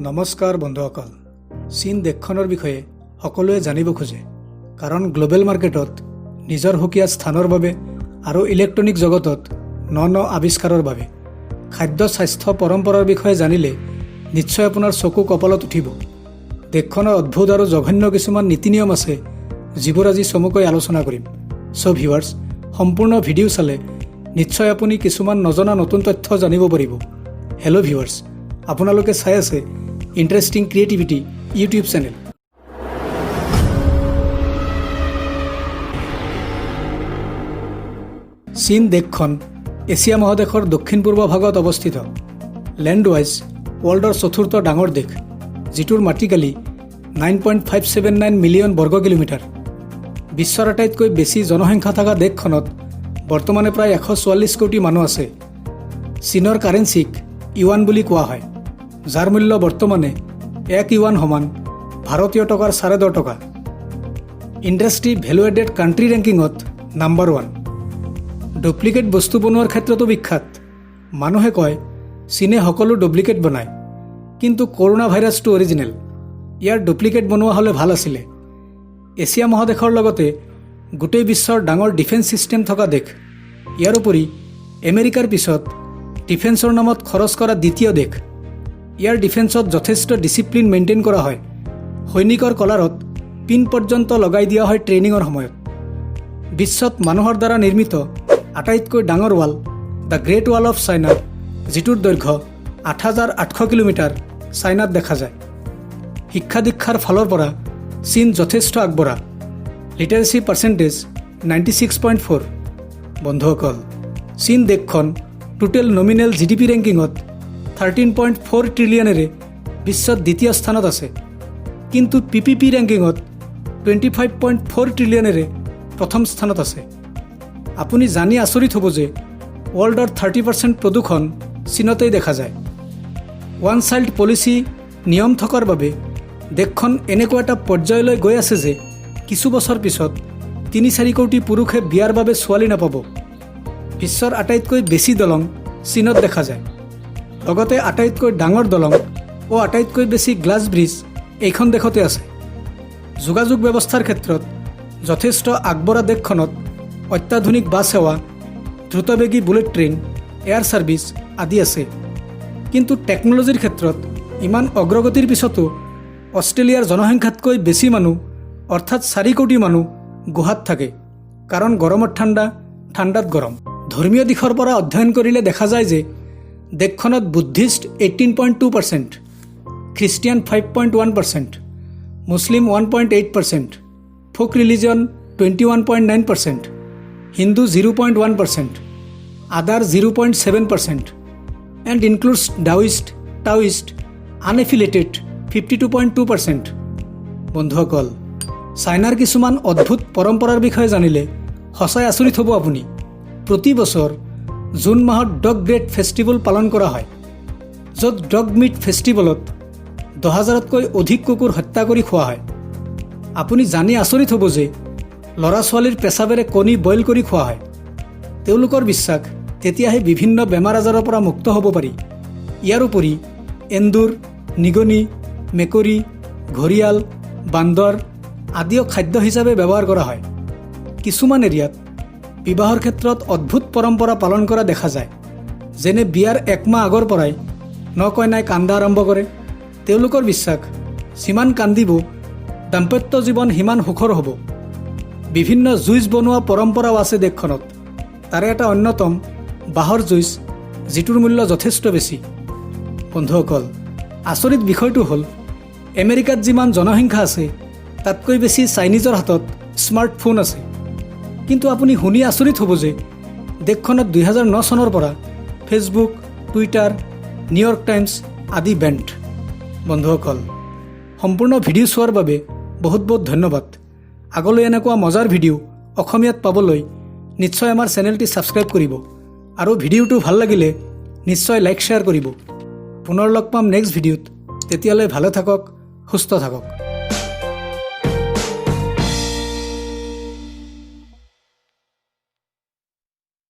নমস্কাৰ বন্ধুসকল। চীন দেশখনৰ বিষয়ে সকলোৱে জানিব খোজে, কাৰণ গ্ল'বেল মাৰ্কেটত নিজৰ সুকীয়া স্থানৰ বাবে আৰু ইলেক্ট্ৰনিক জগতত ন ন আৱিষ্কাৰৰ বাবে। খাদ্য, স্বাস্থ্য, পৰম্পৰাৰ বিষয়ে জানিলে নিশ্চয় আপোনাৰ চকু কপালত উঠিব। দেশখনৰ অদ্ভুত আৰু জঘন্য কিছুমান নীতি নিয়ম আছে, যিবোৰ আজি চমুকৈ আলোচনা কৰিম। চ' ভিউৱাৰ্ছ, সম্পূৰ্ণ ভিডিঅ' চালে নিশ্চয় আপুনি কিছুমান নজনা নতুন তথ্য জানিব পাৰিব। হেল্ল' ভিউৱাৰ্ছ, আপোনালোকে চাই আছে ইণ্টাৰেষ্টিং ক্ৰিয়েটিভিটি ইউটিউব চেনেল। চীন দেশখন এছিয়া মহাদেশৰ দক্ষিণ পূৰ্ব ভাগত অৱস্থিত। লেণ্ড ৱাইজ ৱৰ্ল্ডৰ চতুৰ্থ ডাঙৰ দেশ, যিটোৰ মাটিকালি 9.579 মিলিয়ন বৰ্গ কিলোমিটাৰ। বিশ্বৰ আটাইতকৈ বেছি জনসংখ্যা থকা দেশখনত বৰ্তমানে প্ৰায় 144 কোটি মানুহ আছে। চীনৰ কাৰেঞ্চিক ইউৱান বুলি কোৱা হয়, যাৰ মূল্য বৰ্তমানে 1 ইউৱান সমান ভাৰতীয় টকাৰ 10.5 টকা। ইণ্ডাষ্ট্ৰি ভেলু এডেড কাণ্ট্ৰি ৰেংকিঙত নাম্বাৰ 1। ডুপ্লিকেট বস্তু বনোৱাৰ ক্ষেত্ৰতো বিখ্যাত। মানুহে কয় চীনে সকলো ডুপ্লিকেট বনায়, কিন্তু কৰোণা ভাইৰাছটো অৰিজিনেল। ইয়াৰ ডুপ্লিকেট বনোৱা হ'লে ভাল আছিলে। এছিয়া মহাদেশৰ লগতে গোটেই বিশ্বৰ ডাঙৰ ডিফেন্স ছিষ্টেম থকা দেশ। ইয়াৰ উপৰি আমেৰিকাৰ পিছত ডিফেন্সৰ নামত খৰচ কৰা দ্বিতীয় দেশ। ইয়াৰ ডিফেন্সত যথেষ্ট ডিচিপ্লিন মেইনটেইন কৰা হয়। সৈনিকৰ কলাৰত পিন পৰ্যন্ত লগাই দিয়া হয় ট্ৰেইনিঙৰ সময়ত। বিশ্বত মানুহৰ দ্বাৰা নিৰ্মিত আটাইতকৈ ডাঙৰ wall, the great wall of China, যিটোৰ দৈৰ্ঘ্য 8800 কিলোমিটাৰ, চাইনাত দেখা যায়। শিক্ষা দীক্ষাৰ ফালৰ পৰা চীন যথেষ্ট আগবঢ়া। Literacy percentage 96.4। বন্ধুসকল, চীন দেশখন টোটেল নমিনেল জিডিপি ৰেংকিঙত 13.4 ট্ৰিলিয়নেৰে বিশ্বত দ্বিতীয় স্থানত আছে, কিন্তু পিপিপি ৰেংকিঙত 25.4 ট্ৰিলিয়নেৰে প্ৰথম স্থানত আছে। আপুনি জানি আচৰিত হ'ব যে ৱৰ্ল্ডৰ 30% প্ৰদূষণ চীনতেই দেখা যায়। ওৱান চাইল্ড পলিচি নিয়ম থকাৰ বাবে দেশখন এনেকুৱা এটা পৰ্যায়লৈ গৈ আছে যে কিছু বছৰ পিছত 3-4 কোটি পুৰুষে বিয়াৰ বাবে ছোৱালী নাপাব। বিশ্বৰ আটাইতকৈ বেছি দলং চীনত দেখা যায়। লগতে আটাইতকৈ ডাঙৰ দলং ও আটাইতকৈ বেছি গ্লাছ ব্ৰিজ এইখন দেশতে আছে। যোগাযোগ ব্যৱস্থাৰ ক্ষেত্ৰত যথেষ্ট আগবঢ়া দেশখনত অত্যাধুনিক বাছ সেৱা, দ্ৰুতবেগী বুলেট ট্ৰেইন, এয়াৰ ছাৰ্ভিচ আদি আছে। কিন্তু টেকন'লজিৰ ক্ষেত্ৰত ইমান অগ্ৰগতিৰ পিছতো অষ্ট্ৰেলিয়াৰ জনসংখ্যাতকৈ বেছি মানুহ, অৰ্থাৎ 4 কোটি মানুহ গুহাত থাকে, কাৰণ গৰমত ঠাণ্ডা, ঠাণ্ডাত গৰম। ধৰ্মীয় দিশৰ পৰা অধ্যয়ন কৰিলে দেখা যায় যে দেশখনত Buddhist 18.2%, Christian 5.1%, Muslim 1.8%, folk religion 21.9%, Hindu 0.1%, other 0.7% and includes Daoist, Taoist, unaffiliated 52.2%। বন্ধুসকল, চাইনাৰ কিছুমান অদ্ভুত পৰম্পৰাৰ বিষয়ে জানিলে সঁচাই আচৰিত হ'ব আপুনি। প্ৰতি বছৰ জুন মাহত ডগ গ্ৰেট ফেষ্টিভেল পালন কৰা হয়, য'ত ডগ মিট ফেষ্টিভেলত 10,000তকৈ অধিক কুকুৰ হত্যা কৰি খোৱা হয়। আপুনি জানি আচৰিত হ'ব যে ল'ৰা ছোৱালীৰ পেচাবেৰে কণী বইল কৰি খোৱা হয়। তেওঁলোকৰ বিশ্বাস, তেতিয়াহে বিভিন্ন বেমাৰ আজাৰৰ পৰা মুক্ত হ'ব পাৰি। ইয়াৰ উপৰি এন্দুৰ, নিগনি, মেকুৰী, ঘৰিয়াল, বান্দৰ আদিও খাদ্য হিচাপে ব্যৱহাৰ কৰা হয়। কিছুমান এৰিয়াত বিবাহৰ ক্ষেত্ৰত অদ্ভুত পৰম্পৰা পালন কৰা দেখা যায়, যেনে বিয়াৰ একমাহ আগৰ পৰাই ন কইনাই কান্দা আৰম্ভ কৰে। তেওঁলোকৰ বিশ্বাস, যিমান কান্দিব, দাম্পত্য জীৱন সিমান সুখৰ হ'ব। বিভিন্ন জুইচ বনোৱা পৰম্পৰাও আছে দেশখনত। তাৰে এটা অন্যতম বাঁহৰ জুইচ, যিটোৰ মূল্য যথেষ্ট বেছি। বন্ধুসকল, আচৰিত বিষয়টো হ'ল আমেৰিকাত যিমান জনসংখ্যা আছে, তাতকৈ বেছি চাইনিজৰ হাতত স্মাৰ্টফোন আছে। কিন্তু আপুনি শুনি আচৰিত হ'ব যে দেশখনত 2009 চনৰ পৰা ফেচবুক, টুইটাৰ, নিউয়ৰ্ক টাইমছ আদি বেণ্ড। বন্ধুসকল, সম্পূৰ্ণ ভিডিঅ' চোৱাৰ বাবে বহুত বহুত ধন্যবাদ। আগলৈ এনেকুৱা মজাৰ ভিডিঅ' অসমীয়াত পাবলৈ নিশ্চয় আমাৰ চেনেলটি ছাবস্ক্ৰাইব কৰিব আৰু ভিডিঅ'টো ভাল লাগিলে নিশ্চয় লাইক, শ্বেয়াৰ কৰিব। পুনৰ লগ পাম নেক্সট ভিডিঅ'ত। তেতিয়ালৈ ভালে থাকক, সুস্থ থাকক।